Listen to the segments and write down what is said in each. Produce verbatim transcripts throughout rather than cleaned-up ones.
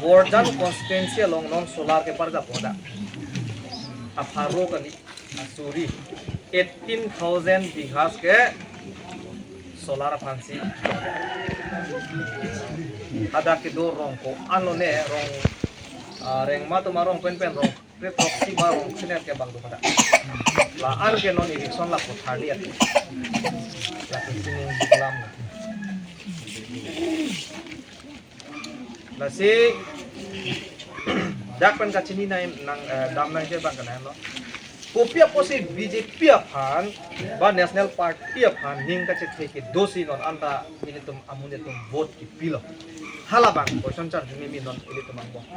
Borjan constituency along non solar keparjap hadak. Apharo kali, asuri, eighteen thousand bighas ke solar aphansi. Hadak kedo rong ko-an lo ne, rong, ah, rengma atum arong penpen rong kre throksi ba rong sinet ke bang do hadak. La-an ke non eviction la kotharli ati. La ke sining alam. Lasi dak pen kachini nai nang, eh, dam nangji abang ke lahenlo. Kopi apotsi B J P aphan ba National Party aphan ning kachethe kedosi non anta ilitum amonit atum vote kipilo. Halabang question charju meme non ilitum angbong.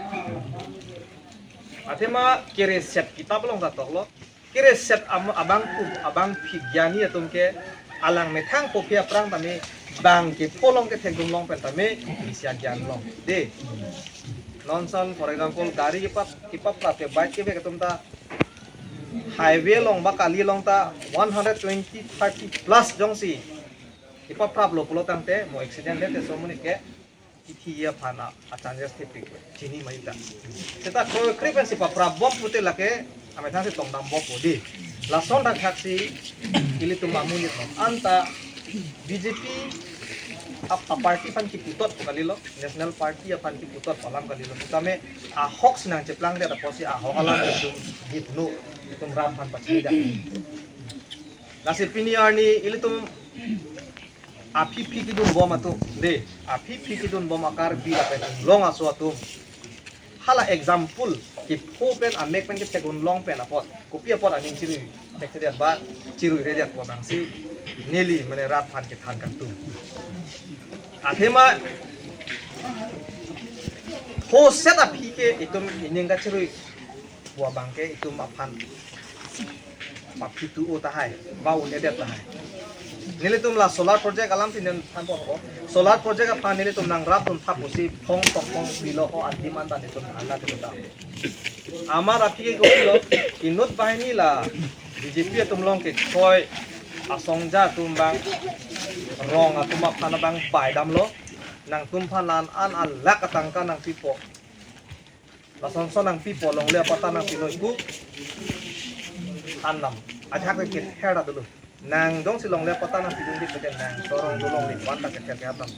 Athema kere set kitap along ta toklo. Kere set am-, abang pu-, abang phi gyani atum ke alang methang kopi aphrang tame bang kepho along kethekdun long pen tame isi agyan long. De. Non son, for example, gari kepap, kepap prap ke bike kevek atum ta highway along ba kali along ta one hundred twenty, thirty plus jongsi kepap praplo pulo tangte mo accident le te so monit ke kithi aphan a, a chances thepik chini mai ta. Seta kroikre pensi paprap bom pute lake amethang si tongdam bom po di. Lason dak haksi ilitum amonit non anta B J P ap-, a party aphan kiputot pu kalilo, National Party aphan kiputot pu alam kalilo. Tame ahok si nangcheplang det apotsi ahok alam itum gipno, itum rat aphan pachini dak. Lasi pini arni ilitum aphi phi kedun bom atum, de, aphi phi kedun bom a Karbi lapen Anglong aso atum. Hala example, kepho pen amek pen kethekdun long pen apot, kopi apot aning chirui thekthedet ba chirui redet apot nangsi neli mane rat aphan kethan kangtung. Athema ho set aphi ke itum ining kachirui pu abang ke itum aphan paphitu o tahai, ba un-edet tahai. Nelitum la solar project alam si nen thanpo ho. Solar project aphan nelitum nangrapdun thap pusi phong tong phong pilo ho adim anta nelitum than nang kedo ta. Amat aphi ke kopilo, inut banghini la B J P atum along kechoi asongja atum abang rong atum aphan abang baidamlo, nangtum aphan la-an an lakh atangka nangpipo. Lason son nangpipo, longle apatta nangpinoi pu than dam. Ajahak ke kether ta dolo. Nang jongsi longle apatta nangpidunde pete nang sorong dolong le panta kether ke atam.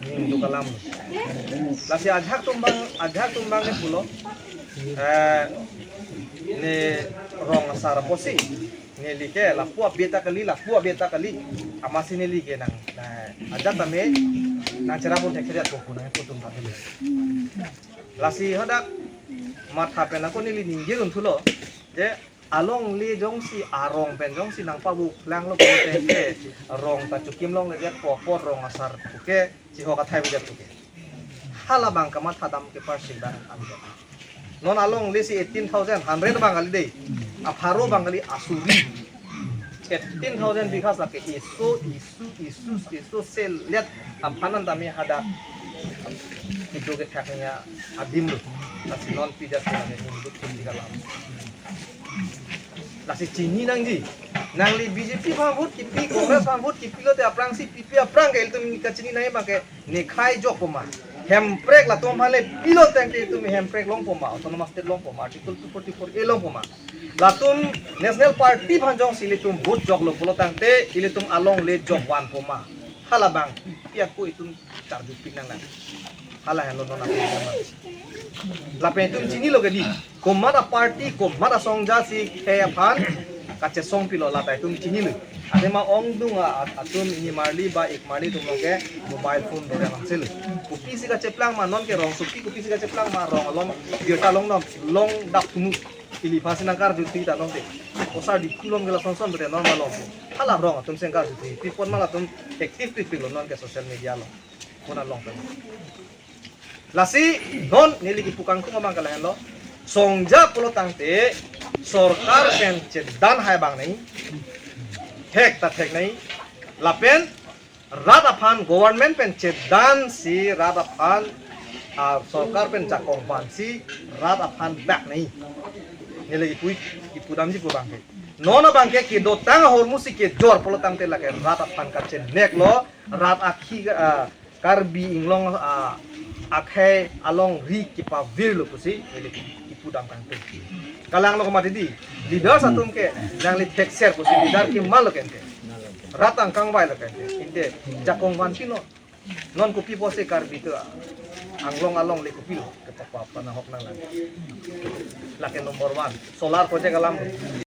Ning do kalam. Lasi ajahak atum abang, ajahak atum abang ke pulo. Eh, ne rong asar apotsi neli ke lapu abeta kali, lapu abeta kali, amatsi neli ke nang, na, ajat tame nangcherap un thekthedet po pu nangputum ta dolo. Lasi hadak matha pen ako neli ningje dunthulo, je alongle jongsi arong pen jongsi nangpabu plang lo pulote ke rong ta chokim longledet po, apot rong asar puke chihok athai bedet puke. Halabang kamatha dam ke parsik dam kami. Non alongle si eighteen thousand, hundred abang kali de. Apharo abang kali asuri. Eighteen thousand bighas lake iso, iso, iso, iso selet aphan an tame hadak kedo kethak nya adim lo. Lasi non pida sila ne nunduk pun di kalam. Lasi chini nangji. Nangli B J P aphan vote kipi, Congress aphan vote kipi lote aphrangsi pipi aphrang ke ilitum kachini nangji abang ke nekhai jokpo ma. Hemprek latum aphan le pilo tangte itum hemprek longpo ma, autonomous state longpo ma, Article two forty-four A longpo ma. Latum National Party aphan jongsi ilitum vote joklo pulo tangte ilitum alongle jok vanpo ma. Halabang pi ako itum charju pik nang nang. Hala henlo non atum. Lapen itum chinilo ke di. Komat a party, komat asongja si khei aphan kachesong pilo lata itum chinilo. Athema ongdung a, a, atum ini marli ba ik marli atum along ke mobile phone dore alam selo. Kopisi kacheplang ma, non ke rongsopi kopisi kacheplang ma, rong along birta longdam, longdap thunu. Ili aphansi nangkarju thi ta non te. Osar di kulom ke lason son bete non ma long. Hala rong atum si nangkarju thi. Pi apot ma latum active pi pi lo non ke social media along. Kona long pen. Lasi non neli kipu kangtung abang ke lahenlo. Songja pulo tangte sorkar pen chedan hai abang nangji. Thek ta thek nangji. Lapen rat aphan government pen chedan si rat aphan, ah, sorkar pen jakong vansi rat aphan bak nangji. Neli kipu, kipu damji pu abang ke. Non abang ke kedotang ahormu si kejor pulo tangte lake rat aphan kachenek lo, rat akhi, ah, Karbi Anglong, ah, akhei alongri kepavirlo pusi neli kipudam kangtung. Kalang lo komat di, leaders atum ke nangli thekser pusi leader keman lo kente. Rat angkang vai lo kente. Inte jakong vanpi non. Non kopi pusi Karbi atum Anglong alongle kopilo kepapa panahok nanglang. Lake number one. Solar project alam.